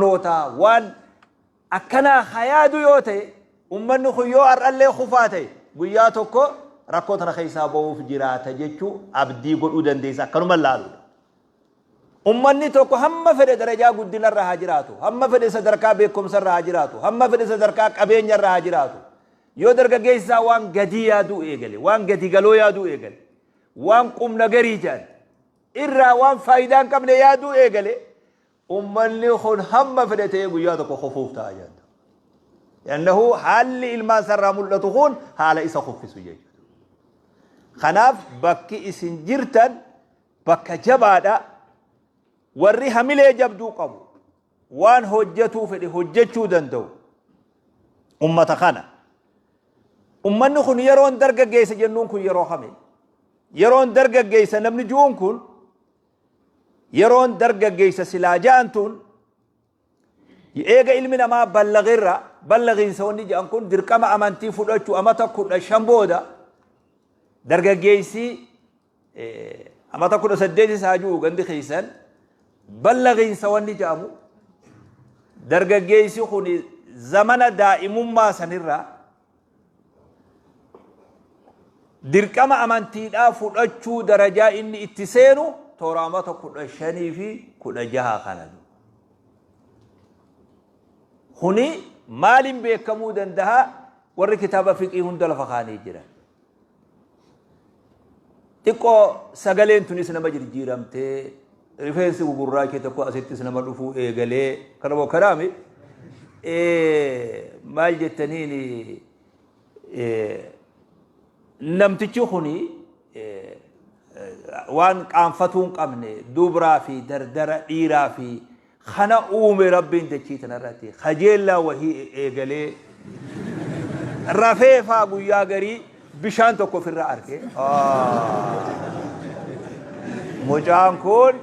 Barnootaa waan akkanaa ka yaadu yoo ta'e, ummanni kun yoo har'allee kufaa ta'e, guyyaa tokko rakkoo tana keessaa ba'uuf jiraata jechuu abdii godhuu dandeessa akkanuma laaluudha. Ummanni tokko hamma fedhe darajaa guddinarra haa jiraatu, hamma fedhe sadarkaa beekumsarra haa jiraatu, hamma fedhe sadarkaa qabeenyarra haa jiraatu. Yoo dargaggeessi isaa waan gadii yaaduu eegale, waan gadi galoo yaaduu eegale, waan qumnagarii jedhan irraa waan faayidaa hin qabne yaaduu eegale, Ummanni kun hamma fedhe ta'ee guyyaa tokko kufuuf ta'a jedhan. Li'annahu haalli ilmaan isaarraa mul'atu kun haala isa kuffisu jechuudha. Kanaaf bakki isin jirtan bakka jabaadha. Warri hamilee jabduu qabu waan hojjetuu fedhe hojjechuu danda'u ummata kana. Ummanni kun yeroon dargaggeessa jennuun kun yeroo kami? Yeroon dargaggeessa namni ju'uun kun Yeroon dargaggeessa silaa ja'an tun eega ilmi namaa ballagherra ballagiinsa wanni ja'an kun dirqama amantii fudhachuu amata 15 booda dargaggeessi amata 18 isaa jiru gandi keessan ballagiinsa wanni ja'amu dargaggeessi kun zamana daa'imummaa sanirraa Dirqama amantiidhaa fudhachuu darajaa inni itti seenu toora amata 15 fi 16 kana. Kuni maaliin beekamuu danda'a? Warri kitaaba fiqii hunda lafa kaanii jiran. Xiqqoo sagaleen tunis nama jirjiiramtee rifeensi gugurraachi tokko asittis nama dhufuu eegalee kana moo kanaami maal jettaniin namtichi kuni waan qaanfatuu hin qabne dubraa fi dardara dhiiraa fi Kana uume Rabbiin dachii tanarratti kajeellaa wahii eegalee rafee faa guyyaa garii bishaan tokko ofirraa arge. Mucaan kun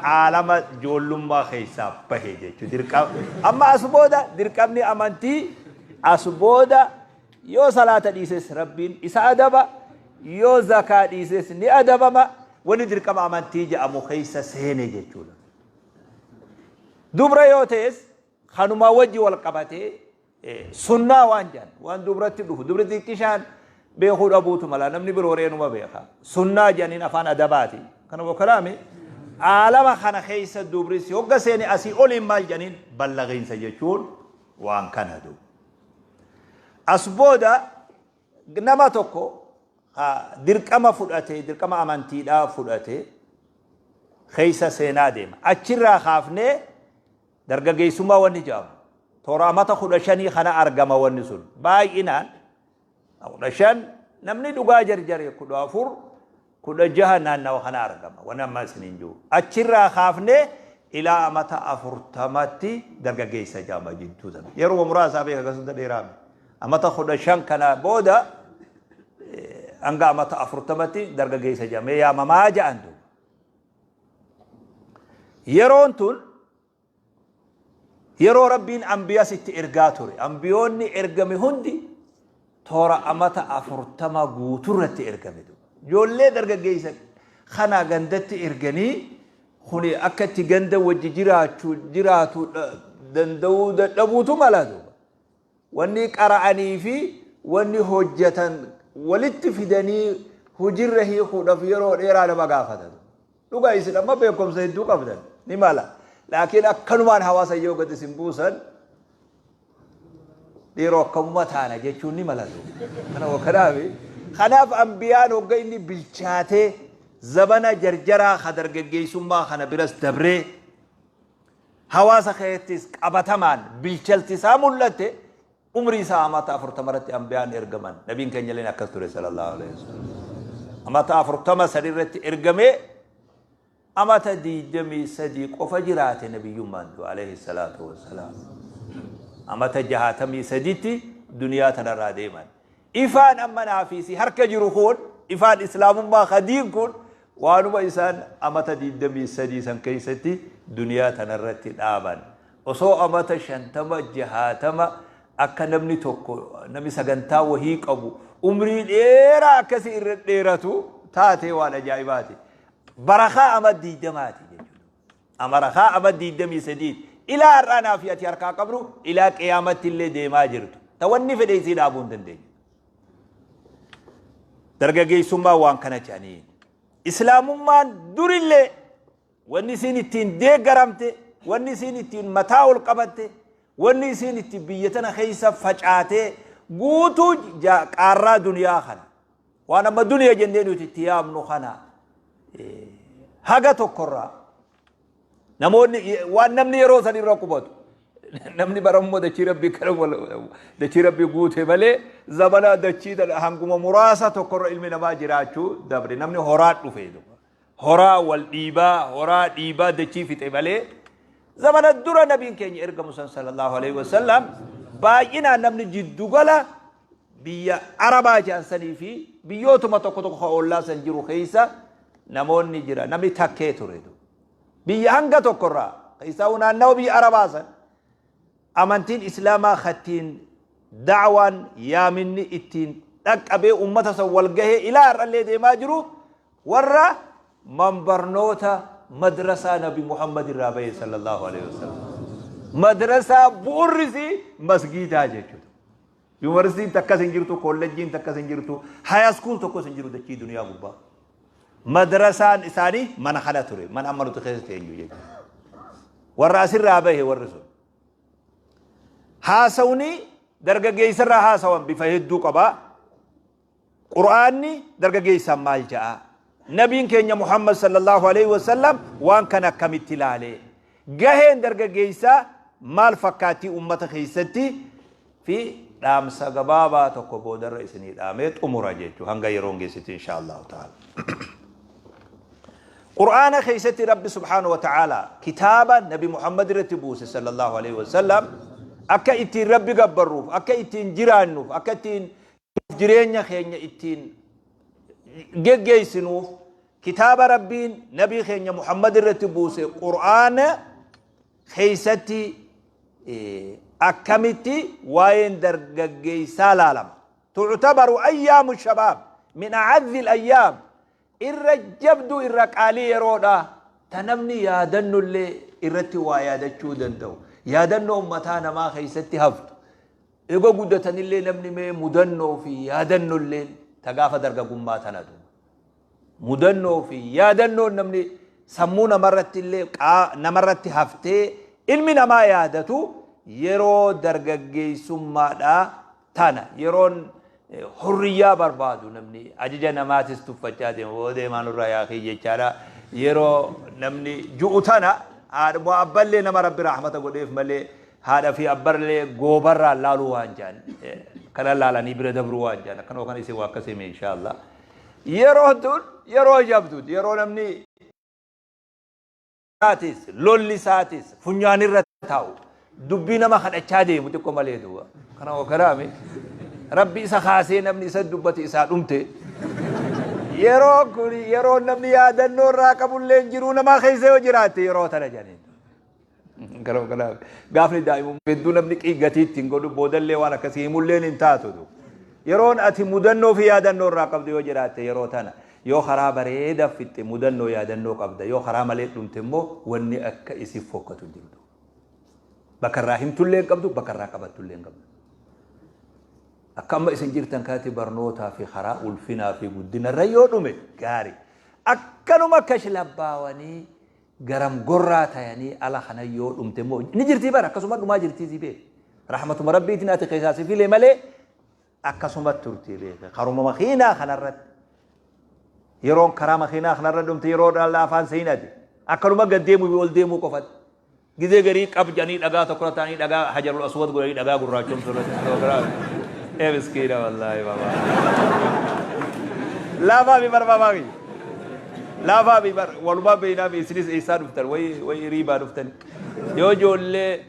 aalama ijoollummaa keessaa bahe jechuudha. Dirqama amma as booda dirqamni amantii as booda yoo salaata dhiises Rabbiin isa adaba yoo zakaa dhiises ni adabama wani dirqama amantii jedhamu keessa seene jechuudha. Dubra yoo ta'es kanumaa wajji wal qabatee sunnaa waan jedhan waan dubratti dhufu dubri xiqqishaan beekuu dhabuutu mala namni biroo reenuma beeka sunnaa jedhaniin afaan adabaati kana bokkalaami aalama kana keessa dubris hogga seeni asii oliin maal jedhaniin ballaqiinsa jechuun waan kana duuba as booda nama tokko dirqama fudhate dirqama amantiidhaa fudhate keessa seenaa deema. Achirraa kaafnee dargaggeessummaa wanni jedhamu toora amata 15 kana argama wanni sun baay'inaan 15 namni dhugaa jarjare 14 16 naannawa kana argama wanni amma isiniin jiru. Achirraa kaafnee ilaa amata 40tti dargaggeessa jedhama jidduu sana. Yeroo muraasaa beeka akkasuma dheeraame. Amata 15 kana booda hanga amata 40tti dargaggeessa jedhamee yaamamaa jedhan duuba. Yeroon tun yeroo Rabbiin ambiyas itti ergaa ture. Ambiyoonni ergame hundi toora amata 40 guuturratti ergame duuba. Ijoollee dargaggeessa kana gandatti erganii kuni akka itti ganda wajji jiraachuu jiraatu danda'uu dadhabuutu mala duuba. Wanni qara'anii fi wanni hojjatan walitti fidanii hujirra hiikuudhaaf yeroo dheeraa nama gaafata. Dhugaa isin amma beekumsa hedduu qabdan ni mala. Laakiin akkanumaan hawaasa yoo gad isin buusan dhiiroo akkamuma taana jechuun ni mala. Kanaaf kanaaf ambiyaan hogga inni bilchaatee zabana jarjaraa ka dargaggeessummaa kana biras dabree Hawaasa keessattis qabatamaan bilchalti isaa mul'atte umrii isaa amata 40 irratti anbiyaan ergaman. Nabiin keenya illeen akkas ture sallallahu alaihi wasallam. Amata 40 san irratti ergamee amata 23 qofa jiraate nabiyyummaan du'a alaihi salaatu wassalaam. Amata 63tti duniyaa tanarraa deeman. Ifaan amma naa fi si harka jiru kun ifaan islaamummaa kadiin kun Waanuma isaan amata 23 san keessatti duniyaa tanarratti dhaaban. Osoo amata 50, 60 akka namni tokko namni sagantaa wahii qabu umrii dheeraa akkasii irra dheeratu taatee waan ajaa'ibaati. Barakaa ama 20ti jechuudha. Amarakaa ama 23ti. Ilaa har'aa naa fi ati harkaa qabnu, ilaa qiyaamatti illee deemaa jirtu. Ta wanni fedhe isii dhaabuu hin dandeenye. Dargaggeessummaan waan kana jedhanii. Islaamummaan durillee wanni isiin ittiin deeggaramte, wanni isiin ittiin mataa ol qabatte, wanni isiin itti biyya tana keessa facaatee guutuu qaarraa duniyaa kana, waan amma duniya jennee nuti itti yaamnu kana, haga tokkorraa namoonni waan namni yeroo san irra qubatu, namni barammoo dachii rabbii kana dachii rabbii guute malee, zamana dachii tana hanguma muraasa tokkorra ilmi namaa jiraachuu dabre. Namni horaa dhufe, horaa wal dhiibaa, horaa dhiibaa dachii fixe malee, zamana dura nabiin keenya ergamu san sallallahu alaihi wasallam baay'inaan namni jiddugala biyya Arabaa jedhan sanii fi biyyootuma tokko tokko kan ollaa san jiru keessa namoonni jira. Namni takkee ture biyya hanga tokkorraa keessaa naannawa biyya Arabaa san amantiin Islaamaa kattiin da'waan yaaminni ittiin dhaqqabee ummata san wal gahee ilaa har'allee deemaa jiru, warra manbarnoota madrasaa Nabi Muhammad irraa bahe sallallahu alaihi wasallam. Madrasaa bu'urrisi masgiidaa jechuudha. Yuunivarsiitiin takkas hin jirtu, koolleejjiin takkas hin jirtu, high school tokkos hin jiru dachii duniyaa gubbaa. Madrasaan isaanii mana kana ture, mana amma nuti keessa teenyu jechuudha. Warra asirraa bahe warri sun. Haasawni dargaggeessarraa haasawan bifa hedduu qaba. Qur'aanni dargaggeessaan maal ja'a? Nabiin keenya Muhammad sallallahu alaihi wasallam waan kana akkamitti ilaale? Gaheen dargaggeessaa maal fakkaattii ummata keessatti fi dhaamsa gabaabaa tokko boodarra isinii dhaamee xumura jechuu hanga yeroon geessitti insha Allahu ta'ala. Qur'aana keessatti Rabbi subhaanahu wa ta'ala kitaaba Nabi Muhammad irratti buuse sallallahu alaihi wasallam akka ittiin Rabbi gabbarruuf, akka ittiin jiraannuuf, akka ittiin jireenya keenya ittiin geggeessinuuf, kitaaba Rabbiin Nabii keenya Muhammad irratti buuse Qur'aana keessatti akkamitti waa'een dargaggeessaa laalama? Tuctabaru ayyaamu shabaab min a'adhi al-ayyaam, irra jabduu, irra qaalii yeroodha ta namni yaadannollee irratti waa yaadachuu danda'u, yaadannoo ummataa namaa keessatti haftu. Ego guddatanillee namni mee mudannoo fi yaadannolleen ta gaafa dargagummaa tanatu. Mudannoo fi yaadannoon namni sammuu namarratti illee namarratti haftee ilmi namaa yaadatu yeroo dargaggeessummaadha tana. Yeroon hurriyyaa barbaadu, namni ajaja namaatis tuffachaa deema, boo deemaa nurraa yaakii jechaadha. Yeroo namni ju'u tana haadha abballee nama Rabbi rahmata godheef malee, haadha fi abballee goobarraa laaluu waan jaan kana laalanii bira dabruu waan jaan akkanuma kana isin waa akkasii mee inshaallah. Yeroo tun yeroo jabduuti, yeroo namni isaatis lolli isaatis funyaan irra taa'u, dubbii nama kadhachaa deemu xiqqoo malee duuba kana kanaami Rabbi isa kaasee namni isa dubbate isaa dhumte. Yeroo kun yeroo namni yaadannoo irraa qabullee hin jiru namaa keessa yoo jiraatte yeroo tana jedhaniin. Gara kanaaf gaafni daa'imummaa hedduu namni gatii ittiin godhu, boodallee waan akkasii himulleen hin taatu. Yeroon ati mudannoo fi yaadannoo irraa qabdu yoo jiraatte yeroo tana. Yoo karaa bareedaa fixxe mudannoo yaadannoo qabda, yoo karaa malee dhumte immoo wanni akka isiif fokkatu hin jirtu. Bakka irraa himtullee hin qabdu, bakka irraa qabattullee hin qabdu. Akka amma isin jirtan kanatti barnootaa fi karaa ulfinaa fi guddinarra yoo dhume gaarii. Akkanuma kashlabbaawanii garam gorraa tayanii ala kana yoo dhumte immoo ni jirtii bara, akkasuma dhumaa jirtii si beek. Rahmatuma Rabbiitiin ati keessaa si file malee akkasuma turtii beek. Karuma makiinaa kanarratti yeroon karaa makiinaa kanarra dhumte, yeroo afaan seenati akkanuma gad deemuu fi ol deemuu qofatti. Gizee garii qab jedhanii dhagaa tokko ta'anii dhagaa hajarul aswad godhanii dhagaa gurraachomsu irratti. Ee miskiina, wallaahi baba. Laafaa fi barbaamaa kiyya. Laafaa fi bar walumaa beeynaa fi isinis eessaa dhuftan? Wayi wayi riibaa dhuftan. Yoo ijoollee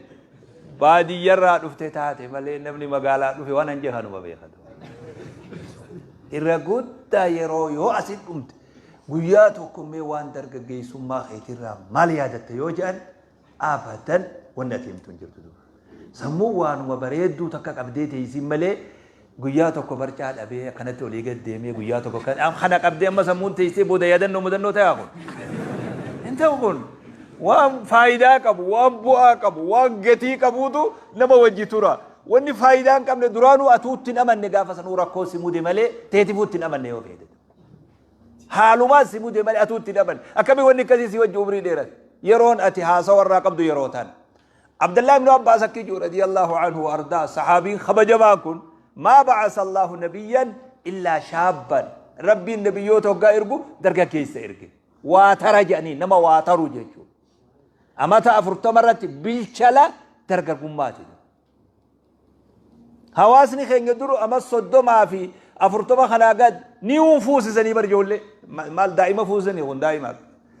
baadiyyarraa dhufte taate malee namni magaalaa dhufe waan hanje kanuma beekatu. Irra guddaa yeroo yoo asin dhumte, guyyaa tokko mee waan dargaggeessummaa keetirraa maal yaadatta yoo jedhan, abadan wanni ati himtu hin jirtu. Sammuu waanuma bareedduu takka qabdee teessin malee, guyyaa tokko barcaa dhabee akkanatti olii gad deemee, guyyaa tokko kana qabdee amma sammuun teessee booda yaadannoo mudannoo ta'aa kun. Hin ta'u kun. Waan faayidaa qabu, waan bu'aa qabu, waan gatii qabuutu nama wajji tura. Wanni faayidaa hin qabne duraanuu atuu itti hin amanne gaafa sanuu rakkoo si mude malee teetifuu itti hin amanne yoo feete. Haalumaa si mude malee atuu itti hin amanne. Akkamii wanni akkasii si wajji umrii dheerate? Yeroon ati haasawa irraa qabdu yeroo tana. Abdallah ibn Abbas akki jiru radiyallahu anhu wa ardaa sahaabiin kabajamaan kun maa ba'asa Allahu nabiyyan illaa shaabban Rabbiin nabiyyoota hoggaa ergu dargaggeessa erge. Waa tara jedhanii nama waa taru jechuudha. Amata 40 irratti bilchala dargaggummaati. Hawaasni keenya dur ama 30 fi 40 kanaa gad ni fuusisanii bar ijoollee. Maal daa'ima fuusisanii kun daa'ima.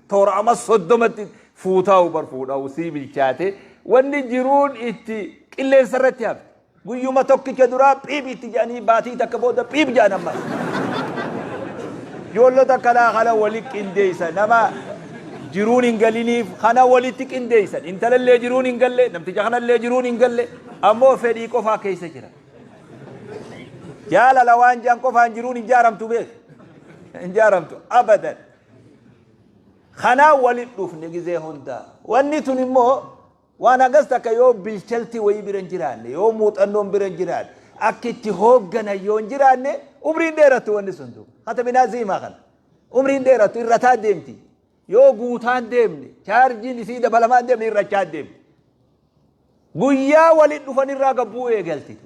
Toora ama 30tti fuutaa'u bar fuudhaa'u sii bilchaate wanni jiruun itti qilleensa irratti hafte. Guyyuma tokkicha duraa phiip itti jedhanii baatii takka booda phiip jedhan ammas. Ijoollota akkanaa kana wali qindeessa nama jiruun hin galiniif kana walitti qindeessan. Intalallee jiruun hin galle namticha kanallee jiruun hin galle ammoo fedhii qofaa keessa jira. Jaalala waan jedhan qofaan jiruun hin jaaramtu beek. Hin jaaramtu abadan. Kanaa walitti dhufne gizee hundaa. Wanni tun immoo Waan hagas takka yoo bilchalti wayii bira hin jiraanne, yoo muuxannoon bira hin jiraanne, akki itti hoogganan yoo hin jiraanne, umriin dheerattu wanni sun duuba. Kataminaa ziimaa kana. Umriin dheerattu irrataa deemti. Yoo guutaan deemne, chaarjiin isii dabalamaan deemne irrachaa deemti. Guyyaa waliin dhufan irraa gabbuu eegalti.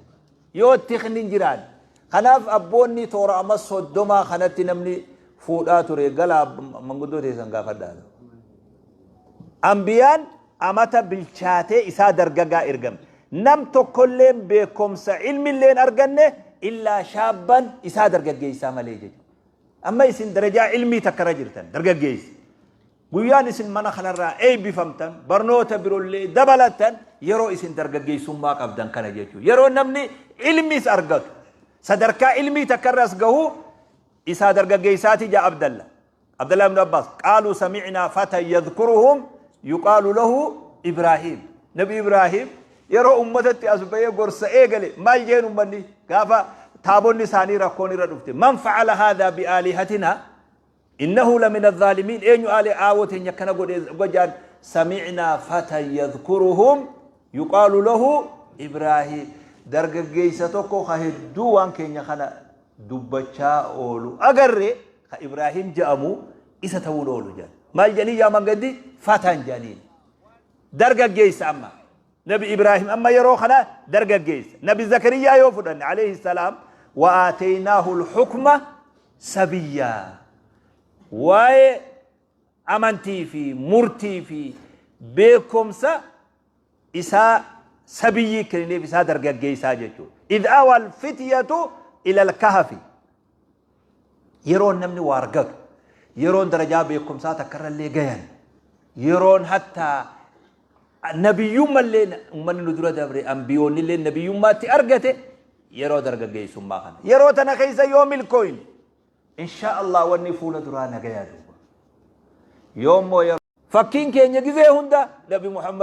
Yoo tikni hin jiraanne. Kanaaf abboonni toora amma 30 kanatti namni fuudhaa ture galaa manguddoo teessan gaafadhaa. Ambiyaan amata bilchaatee isaa dargagaa ergame. Nam tokkolleen beekomsa ilmilleen arganne illaa shaabban isaa dargaggeessaa malee jechuudha. Amma isin darajaa ilmii takkarra jirtan dargaggeessi. Guyyaan isin mana kanarraa eebbifamtan barnoota birollee dabalattan yeroo isin dargaggeessummaa qabdan kana jechuudha. Yeroo namni ilmis argatu sadarkaa ilmii takkarras gahu isaa dargaggeessaati jaa Abdalla. Abdallah ibn Abbas qaaluu sami'naa fatan yadhkuruhum yuqaalu lahu Ibraahim. Nabi Ibraahim yeroo ummatatti as bahee gorsa eegale maal jeen ummanni gaafa taabonni isaanii rakkoon irra dhufte man fa'ala haadhaa bi'aalihatinaa Innahu lamina zaalimiin eenyu aalee aawoo teenya akkana godhe gojaan sami'naa fatan yadhkuruhum yuqaalu lahu Ibraahim dargaggeessa tokko ka hedduu waan keenya kana dubbachaa oolu agarre ka Ibraahim jedhamu isa ta'uun oolu jedhan maal jedhanii yaaman gaddi fatan jedhaniin dargaggeessa amma Nabi Ibraahim amma yeroo kana dargaggeessa. Nabi Zakariyaa yoo fudhanne alayhi salaam wa aataynaahu al-hukma sabiyyaa. Waa'ee amantii fi murtii fi beekumsa isaa sabiyyii kennineef isaa dargaggeessaa jechuudha. Idh awa al-fityatu ila al-kahfi. Yeroon namni waa argatu, yeroon darajaa beekumsaa takkarrallee gayan, yeroon hattaa Nabiyyummallee ummanni nu dura dabre anbiyoonnillee nabiyyummaatti argate yeroo dargaggeessummaa kana. Yeroo tana keessa yoo milkooyne insha Allah wanni fuula duraa nagayaa duuba. Yoommoo yeroo fakkiin keenya gizee hunda Nabi Muhammad.